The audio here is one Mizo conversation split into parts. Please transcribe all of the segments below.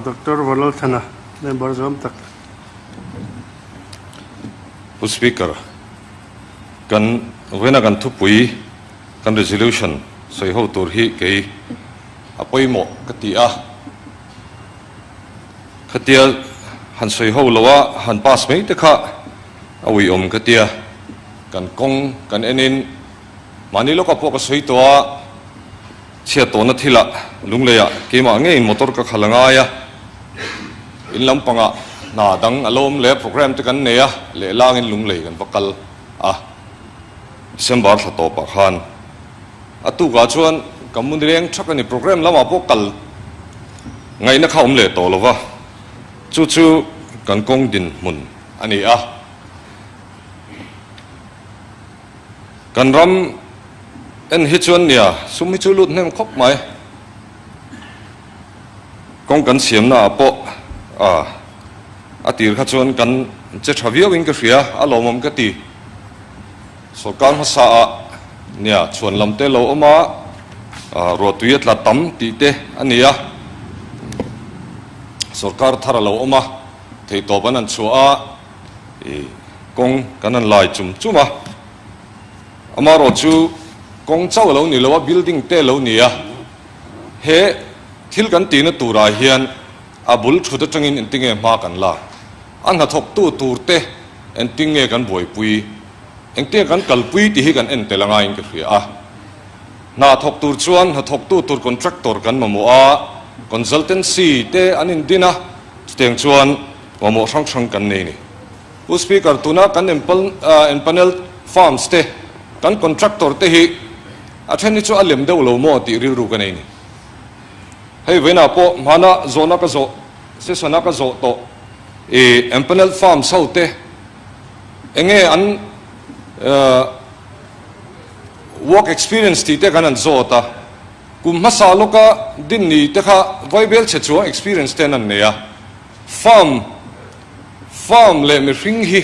Doctor Vanlalthana, member zawm tak. Pu Speaker, kan vawiina kan thupui, kan resolution sawi ho tur hi kei a pawimawh ka ti a. Khatia han sawi ho lo a, han pass mai te kha a uiawm ka tia. Kan kawng kan enin mahni lawkah pawh ka sawi tawh a, chhiat tawhna thilah Lungleiah keimah ngeiin motor ka khalh a ngai a, in lampangah hna dang a lo awm leh a, programme te kan nei a, lehlangin Lunglei kan va kal a, December thla tawpah khan a tukah chuan ka mu nileng thak a ni, programme lamah pawh kal ngaihna kha awm leh tawh lo va, chu chu kan kawng dinhmun a ni a. Kan ram en hi chuan nia sum hi chu lut hnem khawp mai. Kawng kan siamna ah pawh a tir kha chuan kan che tha viau in ka hria, a lawmawm ka ti. Sorkar hmasa ah nia chhuan lam te lo awm a, ruahtui a tla tam tih te a ni a, sorkar thar a lo awm a, theihtawp an han chhuah a. I kawng kan han lai chum chum a, amaherawh chu kawng chauh a lo ni lo a, building te a lo ni a, he thil kan tihna turah hian a bul thut atangin engtinge hma kan lak, a hnathawktu tur te engtinge kan buaipui, engtinge kan kalpui tih hi kan en tel angaiin ka hria a. Hna thawk tur chuan hnathawktu tur contractor kan mamawh a, consultancy te an indin a, chutiang chuan Mamawh hrang hrang kan nei ni. Pu Speaker, tuna kan empanel farms te, kan contractor te hi a then hi chu a lem deuh lo maw tih rilru ka nei ni. Hei vawiinah pawh hmana zawhna ka zawh, session a ka zawh tawh i empanel farms ho te enge an work experience tih te kan han zawt a, kum hmasa lawka din ni te kha vaibel chhe chuang experience te an han nei a. Farm, Farm leh mihring hi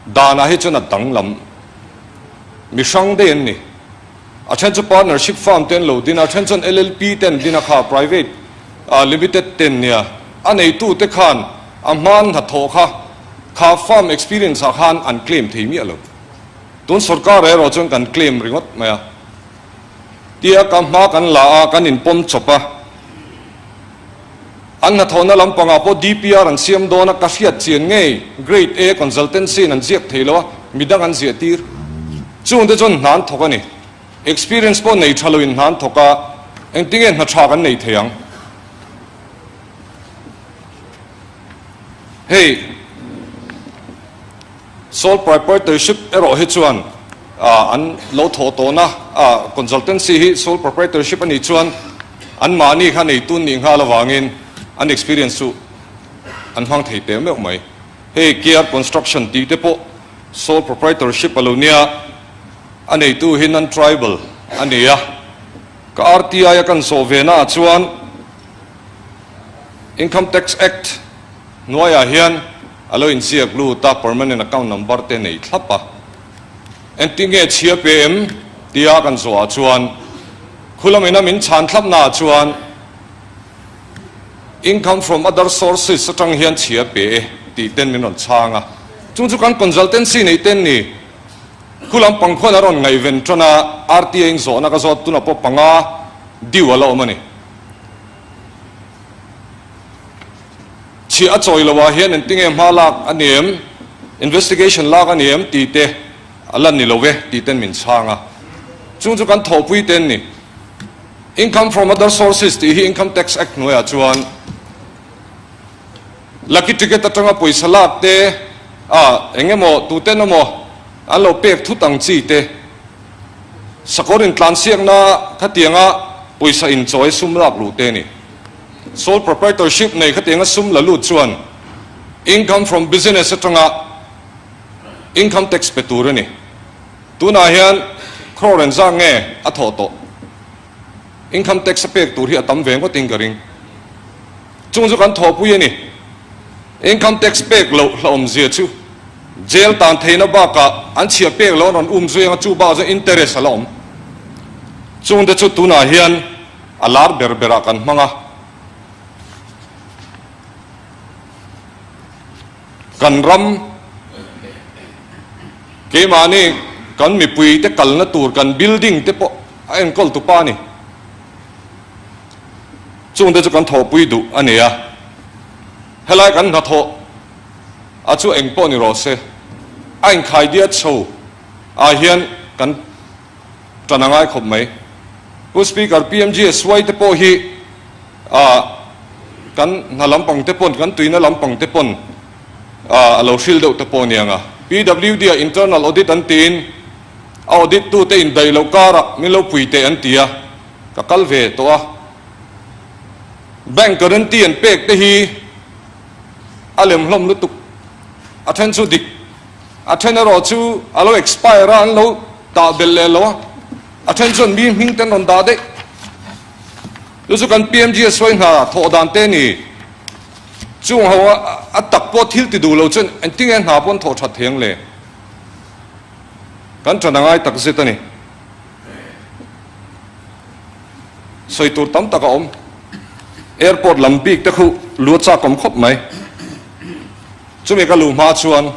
danah hi chuan a danglam. Mi hrang daih an ni. A then chu partnership farm te an lo din a, a then chuan LLP te an din a kha private limited te an nia. A neitu te khan a hman hnathawh kha kha farm experience ah khan an claim thei miah lo. Tun sorkar erawh chuan kan claim ringawt mai a. Tia ka hma kan la a, kan inpawm chawp a. An hnathawhna lampangah pawh DPR an siam dawn a, ka hriat chian ngei Grade A consultancy in an ziak thei lo a, midang an ziah tir. Chungte chuan hna an thawk a ni. Experience pawh nei tha loin hna an thawk a, engtinge hna tha kan nei thei ang? Hei sole proprietorship erawh hi chuan an lo thawh tawhna consultancy hi sole proprietorship a nih chuan anmahni kha neitu nih nghal avangin an experience chu an hmang thei teh meuh mai. Hei KR Construction tih te pawh sole proprietorship a lo nia, a neitu hi non-tribal a ni a, ka RTI a kan zawh ve naah chuan Income Tax Act hnuaiah hian a lo inziak lut a, permanent account number te nei thlap a. Engtinge chhia pe em? tia kan zawhah chuan khulamina min chhan thlapnaah chuan income from other sources atang hian chhia pe e tih ten min rawn chhang a. Chung chu kan consultancy neih ten ni khulam pang khuan a rawn ngaihven tan a, RTA in zawhna ka zawt tunah pawh panga due a la awm a ni. Chhiah a chawi loh ah hian engtinge hma lak a ni em, investigation lak a ni em tih te a la ni lo ve tih ten min chhang a. Chung chu kan thawhpui te an ni. Income from other sources tih hi Income Tax Act hnuaiah chuan lucky ticket atanga pawisa lak te, ah eng emaw tuten emaw an lo pek thut ang chi te, sakawr intlansiakna khatianga pawisa inchawi sum lak luh te a ni. Sole proprietorship nei khatianga sum la lut chuan income from business atanga income tax pe tur a ni. Tunah hian crore engzah nge a thawh tawh? Income tax a pek tur hi a tam ve ngawtin ka ring. Chung chu kan thawhpui a ni. Income tax pek loh hlauhawmzia chu jail tan theihna bakah an chhiah pek loh an rawn um zui anga chu bakah chuan interest a la awm. Chungte chu tunah hian a lar ber berah kan hmang a. Kan ram keimahni kan mipui te kalna tur kan building te pawh a enkawl tu pa a ni. Chungte chu kan thawhpui duh a ni a, helai kan hnathawh a chu eng pawh ni rawh se, a inkhai diat chho ah hian kan tan a ngai khawp mai. Pu Speaker, PMGSY te pawh hi ah kan hna lampang te pawn, kan tuina lampang te pawn ah a lo hril deuh te pawh a niang a. PWD ah internal audit an tiin a audit tu te indaih loh karah min lo pui teh an ti a, ka kal ve tawh a. Bank guarantee an pek te hi a lem hlawm lutuk, a then chu dik, a then erawh chu a lo expire a, an lo dah belh leh lo a, a then chuan mi hming te an rawn dah daih. Chu chu kan PMGSY hna thawh dan te a ni. Chung ho a tak pawh thil ti duh lo chuan engtinge hna pawh an thawh that thei ang le? Kan ṭan a ngai tak zet a ni. Sawi tur tam tak a awm. Airport lam bik te khu lu a chak awm khawp mai. Chumi ka luh hma chuan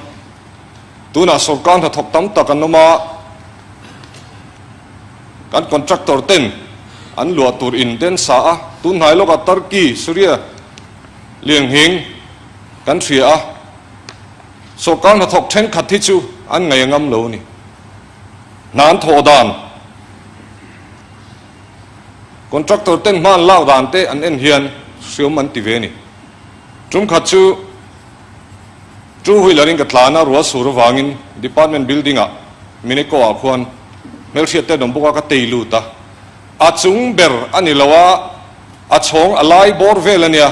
tunah sawrkar hnathawk tam tak an awm a, kan contractor ten an luah tur in te an sa a, tun hnai lawkah Turkey, Syria lianghing kan hria a, sawrkar hnathawk thenkhat hi chu an ngaih a ngam lo a ni. Hna an thawh dan, contractor ten hma an lak dan te an en hian hriawm an ti ve a ni. Tum khat chu two wheeler in ka tlan a, ruah sur avangin department building ah Mineco ah khuan hmelhriat te an awm bawk a, ka tei lut a. A chung ber a ni lo a, a chhawng a lai bawr vel a nia.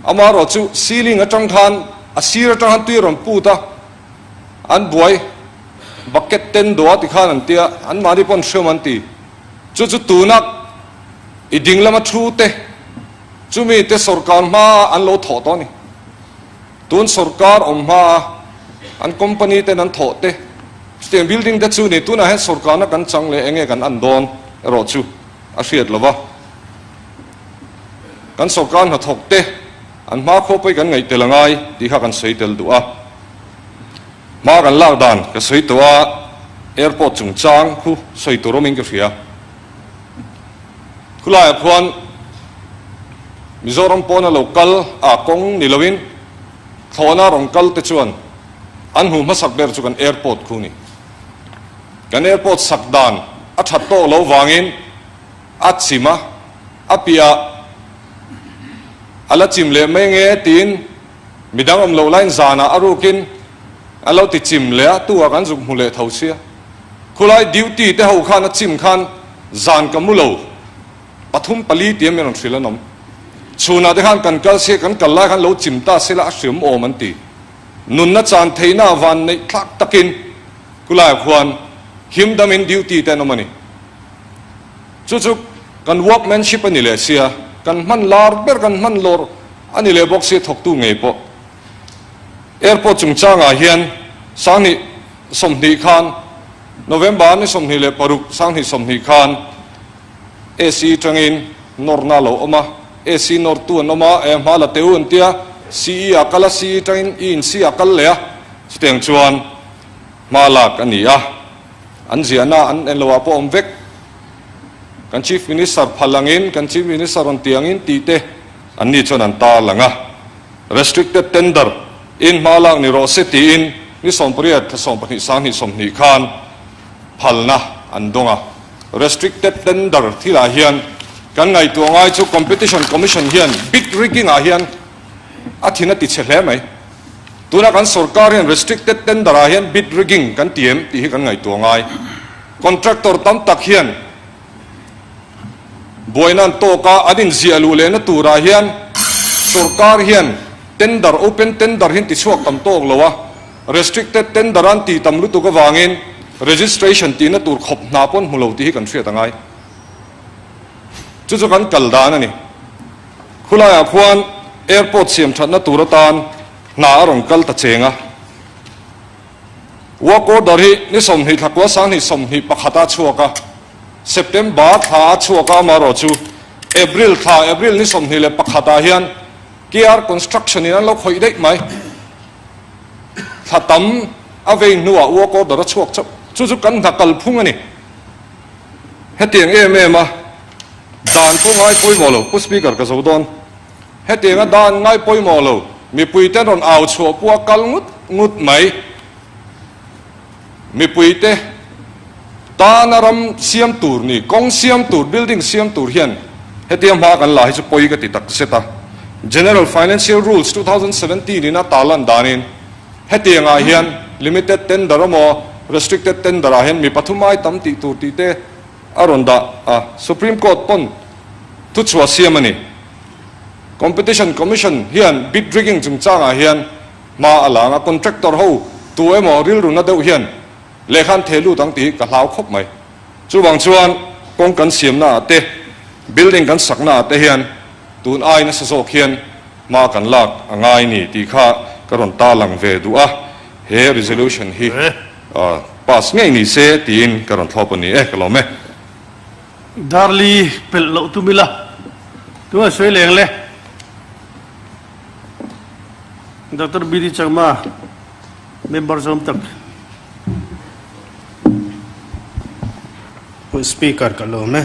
Amaherawhchu ceiling atang khan a sir atang khan tui a rawn put a, An buai bucket ten dawh a ti khan an tia, an mahni pawh an hriam an ti. Chu chu tuna i ding lama thu te chumi te sorkar hmaa an lo thawh tawh a ni. Tun sorkar awm hmaa an company ten an thawh te chutiang building te chu ni. Tunah hian sorkarna kan chang leh enge kan an dawn erawh chu a hriat lo va. Kan sorkar hnathawk te an hma khua pawh hi kan ngaih tel a ngai tih kha kan sawi tel duh a. Hma kan lak dan ka sawi tawh a, airport chungchang khu sawi tur awmin ka hria. Khulaiah khuan Mizoram pawna lo kal a kawng ni loin thlawhna rawn kal te chuan an hmuh hmasak ber chu kan airport khu ni. Kan airport sak dan a that tawk lo vangin a chim a, a piah a la chim leh mai nge tiin Midang awm loh laiin zanah a rukin an lo ti chim leh a, tu ah kan zuk hmu leh tho sia. Khulai duty te ho khan a chim khan zan ka mu lo, pathum pali tia min rawn hrilh an awm. Chhunah te khan kan kal sia, kan kal lai khan lo chim ta sela a hriam awm an ti. Nunna chan theihna a van neih thlak takin khulaiah khuan him damin duty te an awm a ni. Chu chu kan workmanship a ni leh sia, kan hman lar ber kan hman lawr a ni leh bawk sia thawktu ngei pawh. Airport chungchangah hian 2020 khan November ni 26 2020 khan AC tangin nawrna a lo awm a, AC nawrtu an awm a, eh hma la teh u an tia, CE ah kal a, CE tangin i insi ah kal leh a, chutiang chuan hma lak a ni a. An ziahna an en loah pawh awm vek. Kan Chief Minister phal angin, kan Chief Minister rawn ti angin tih te an ni chuan an tar lang a. Restricted tender in hma lak ni rawh se tiin ni 18 thla 12 20 20 khan phalna an dawng a. Restricted tender thilah hian kan ngaihtuah ngai chu Competition Commission hian bid rigging ah hian a thin a ti chhe hle mai. Tuna kan sorkar hian restricted tender ah hian bid rigging kan ti em tih hi kan ngaihtuah ngai. Contractor tam tak hian buaina an tawk a, an inziah luh lehna turah hian sorkar hian tender, open tender hi an ti chhuak tam tawk lo a, restricted tender an ti tam lutuk avangin registration tihna tur khawp hna pawh an hmu lo tih hi kan hriat a ngai. Chu chu kan kal dan a ni. Khulaiah khuan airport siam thatna tur atan hna a rawn kal ta cheng a. Work order hi ni 20 thla kua 20 21 a chhuak a, September thla a chhuak a, amaherawh chu April thla, April ni 21 ah hian KR Construction in an lo khawih daih mai. Thla tam a vei hnuah work order a chhuak chauh. Chu chu kan hna kalphung a ni. Hetiang em em a dan pawh ngai pawimawh lo, Pu Speaker ka zo dawn. Hetiang a dan ngai pawimawh lo, mipui ten rawn au chhuah pawh a kal ngut ngut mai. Mipui te tana ram siam tur ni, kawng siam tur, building siam tur hian hetia hma kan la hi chu pawi ka ti tak zet a. General Financial Rules 2017 in a tarlan danin hetiang ah hian limited tender emaw restricted tender ah hian mi pathum ai tam tih tur tih te a rawn dah a, Supreme Court pawn thuchhuah siam a ni. Competition Commission hian bid rigging chungchang ah hian Hma a lang a, contractor ho tu emaw rilru na deuh hian lehkha an theh lut ang tih hi ka hlau khawp mai. Chuvang chuan kawng kan siamna ah te, building kan sakna ah te hian tun ai nasa zawk hian hma kan lak a ngai ni tih kha ka rawn ta lang ve duh a, he resolution hi pass ngei ni se tiin ka rawn thlawp a ni e, ka lawm e. Darli pelh loh tum ila, tunah sawi leng le. Doctor BD Chakma, member zawm tak. Pu Speaker ka lawm e.